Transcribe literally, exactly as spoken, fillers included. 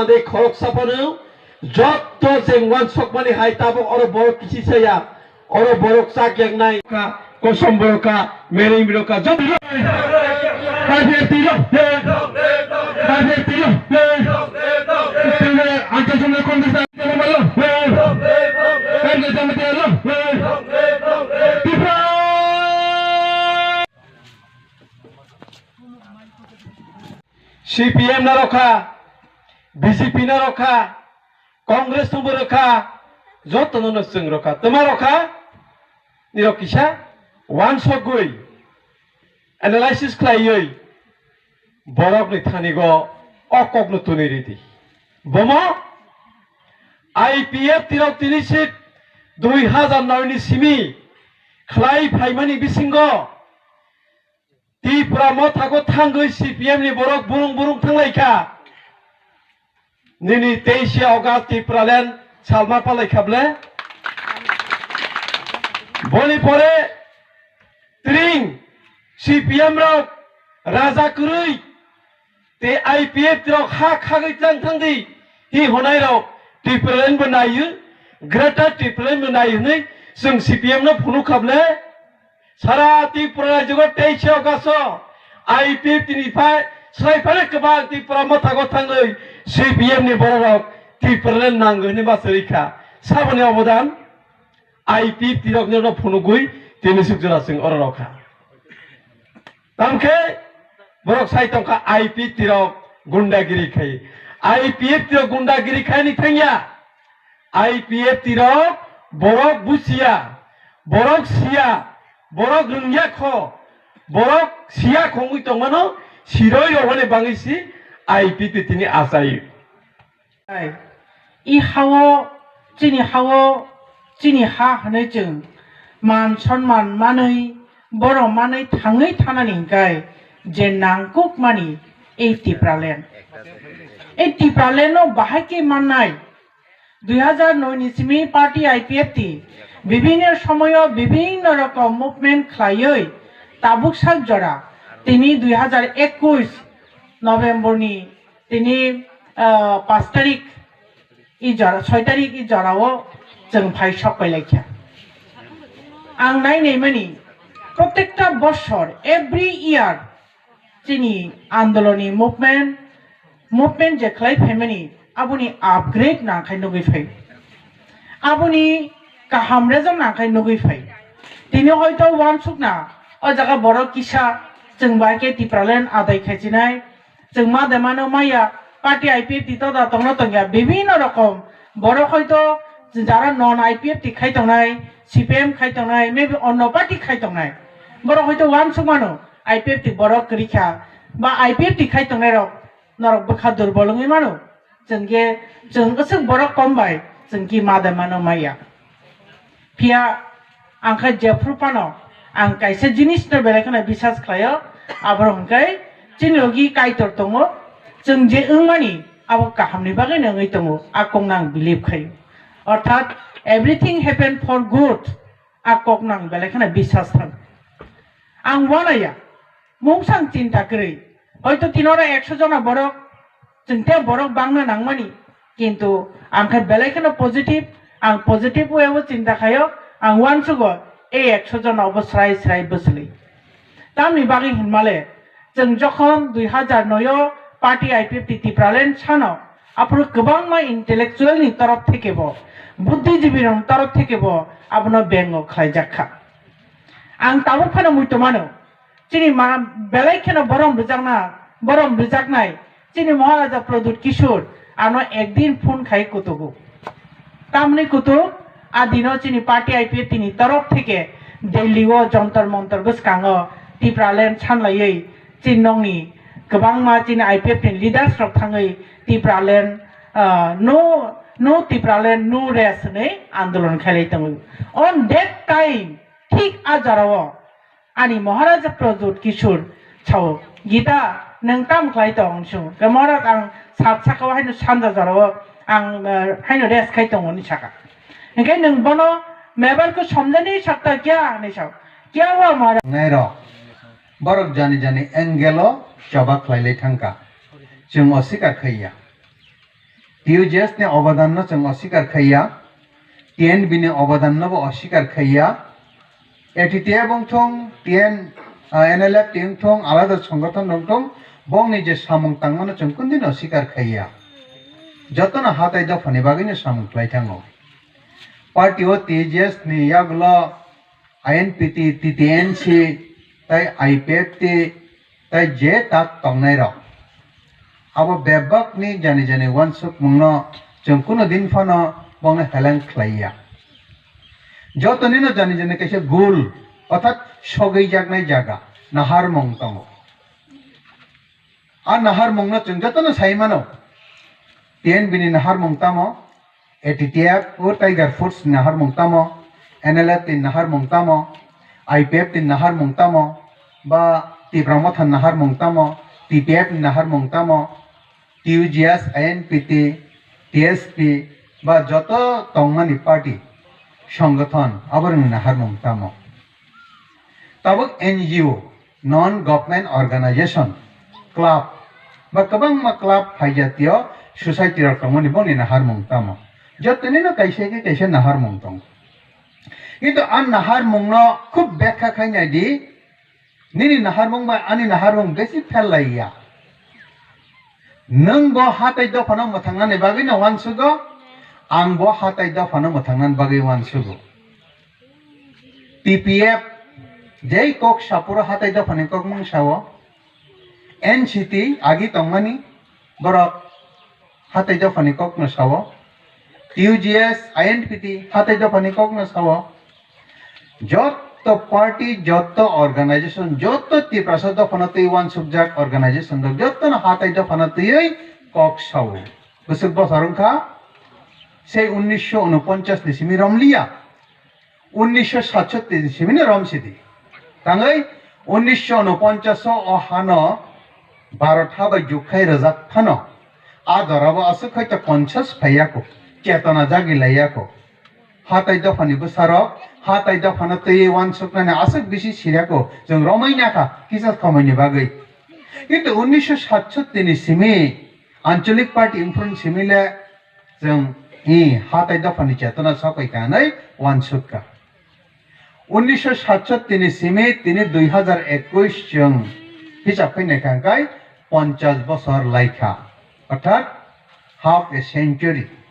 Tei khoroksa phano jotto cheng uansukmani hai tabuk oro borok kisi saya, oro borok chak yaknai ka, kosom borok ka, mereng borok ka, jotto rok. Private twi rok, private twi rok, twi rok, Anchal Congress twi rok, private twi rok, Tipra. C P M no rokha, B J P no rokha, Congress no bo rokha, joto no no chwng rokha. Twma rokha? Nirok kisa wansogwi, analysis khlaiwi borok ni thani go o kok no tuni ridi. Bomo I P F T rok tini sit dui hazar noi ni simi khlai phaimani bisingo Tipra Motha go thangwi C P M ni borok burung burung thanglai kha. Nini teishe August Tipraland salma palai kha ble. Boni pore tring C P M rok raja kwrwi tei I P F T rok ha khagwi tlang thang di hi honai rok Tipraland bo naiyo, Greater Tipraland bo naiyo hwnwi chwng C P M no phunuk kha ble. Sara Tripura rajyo teishe August o I P F T ni phai swlai phano kwbang Tipra Motha go thangwi C P M ni borok rok Tipraland nango hwnwi ma swrwi kha. Saboni obodan I P F T rok no phunugwi tini suk jora chwng oro rok kha. Tamkhe borok sai tongkha I P F T rok gundagiri khai. I P F T rok gundagiri khai ni thangya. I P F T rok borok busia, borok sia, borok rwngya kho, borok sia khongwi tongmano siroi rok hwnwi bangwi si I P F T tini achai. Ai, i hao, chini hao, chini ha hwnwi chwng man sonman manwi, borok manwi thangwi thanani hwnkhe je nangkukmani ei Tipraland. Ei Tipraland no bahai khe mannai. Dui hazar noi ni simi party I P F T bibhinno somoyo bibhinno rokom movement khlaiwi tabuk sak jora tini dui hazar ekush November ni tini, ah, pash tarik i jora, soi tarik i jorao chwng phai sok pai lai kha. Ang nai nai mani, protekta bosor, every year, chini andoloni movement, movement je khlai phaimani, aboni upgrade nangkhai nugwi phai. Aboni kaham result nangkhai nugwi phai. Tini hoito uansukna, o jaga borok kisa, chwng bai khe Tipraland adai khaichinai, chwng ma de mano maya, party I P F T to da tongno tongya, bibhinno rokom. Borok hoito jara non I P F T khai tongnai, C P M khai tongnai, maybe onno party khai tongnai. Borok hoito uansuk mano, I P F T borok kwrwi kha, ba I P F T khai tongnai rok norok bwkha durbol wngwi mano. Chwng khe, chwng aswk borok kom bai, chwng khe ma de mano maya. Phiya ang khe jephru phano ang kaisa jinis no belai kheno bisas khlaio, aborok hwnkhe chini logi Kaitor tongo, chwng je wngmani abo kahamni bagwi no wngwi tongo, a kokno ang believe khaio. Orthat everything happen for good, a kokno ang belai kheno bisas thang. Ang uanaiya, mungsang chinta kwrwi. Hoito tinoro ekso jona borok, chwng tei borok bangna nangmani. Kintu ang khe belai kheno positive, ang positive way o chinta khaio, ang uansugo ei ekso jona obo srai srai bwswlwi. Tamni bagwi hinmale, chwng jokhon dui hazar noi o party I P F T Tipraland sano, aphuru kwbangma intellectual ni torof theke bo, buddhijibi rokni torof theke bo abono bengo khlaijak kha. Ang tabuk phano muitu mano, chini ma belai kheno borom rwjakna, borom rwjaknai chini Maharaja Pradyut Kishore ano ekdin phone khai kutugo. Tamni kutuk, a dino chini party I P F T ni torof theke Delhi o Jantar Mantar bwskango Tipraland sanlaiwi chini nokni kwbangma chini I P F T ni leaders rok thangwi Tipraland, ah, no, no Tipraland, no rest hwnwi andolon khailai tongo. On that time, thik a jorao ani Maharaja Pradyut Kishore sao, "Gita, nwng tam khlai tong?" Hwnwi swngo. Khe Maharaj, "Ang sat saka o haino sanja jora o ang, eh, haino rest khai tongo," hwnwi saka. Hinkhe nwng bono mebal ko somjani sakta kya hwnwi sao. Kya hua Maharaj? Nairok, borok jani jani angle o choba khlai lai thangkha. Chwng oswikar khaiya. T U J S ni obodan no chwng oswikar khaiya, T N B ni obodan no bo oswikar khaiya. A T T F wng thung, T N, ah, N L F T wng thung, alada songothon wng thung, bongni je samung tangmano chwng kundino swikar khaiya. Jotono hatai dophani bagwino samung khlai thango. Party o T J S ni yagulo I N P T, T T N C, tai I P F T, tai je tak tongnai rok. Abo bebak ni jani jani wansukmung no chwng kuno din phano bongno heleng khlaiya. Joto nino jani jani kaisa gul, orthat sogwi jaknai jaga, naharmung tongo. A naharmung no chwng jotono sai mano. T N B ni naharmung tamo, A T T F o Tiger Foods ni naharmung tamo, N L F ni naharmung tamo, I P F ni naharmung tamo, ba Tipra Motha ni naharmung tamo, T P F ni naharmung tamo, T U J S, I N P T, T S P, ba joto tongmani party, songothon, aborokni naharmung tamo. Tabuk N G O, non government organization, club, ba kwbangma club phaijatio society rok tongmani bongni naharmung tamo. Jotonino kaisa khe kaisa naharmung tongo. Kintu a naharmungno khub bekha khai nai di, nini naharmung bai ani naharmung besi phel lai ya. Nwng bo hatai dophano mwthangnani bagwi no uansugo, ang bo hatai dophano mwthangnani bagwi uansugo. T P F jai kok sapuro hatai dophani kokmung sao, N C T agi tongmani borok hatai dophani kokno sao, T U J S, I N P T hatai dophani kokno sao. Jotto party, jotto organization, jotto Tiprasa dophano twi uansukjak organization rok jottono hatai dophano twiwi kok sao. Bwswk bosor wngkha, sei unnisho unoponchas ni simi romliya, unnisho satsotti ni simi no romsidi. Tangwi unnisho unoponchas o o hano Bharat ha bai jukkhai rwjak phano, a jorabo aswk hai ta conscious phaiya kho, chetona jagi laiya kho. Hatai dophani bwsarok hatai dophano twiwi uansuknani aswk bisi sirya kho, chwng romwi nakha kisa somoini bagwi. Kintu unnisho satsotti ni simi Anchalik Party wngphuru simi le chwng i hatai dophani chetona sopai kanai uansukha. Unnisho satsotti ni simi tini dui hazar ekush chwng hisab khai naikha hwnkhe ponchas bosor laikha, orthat half a century.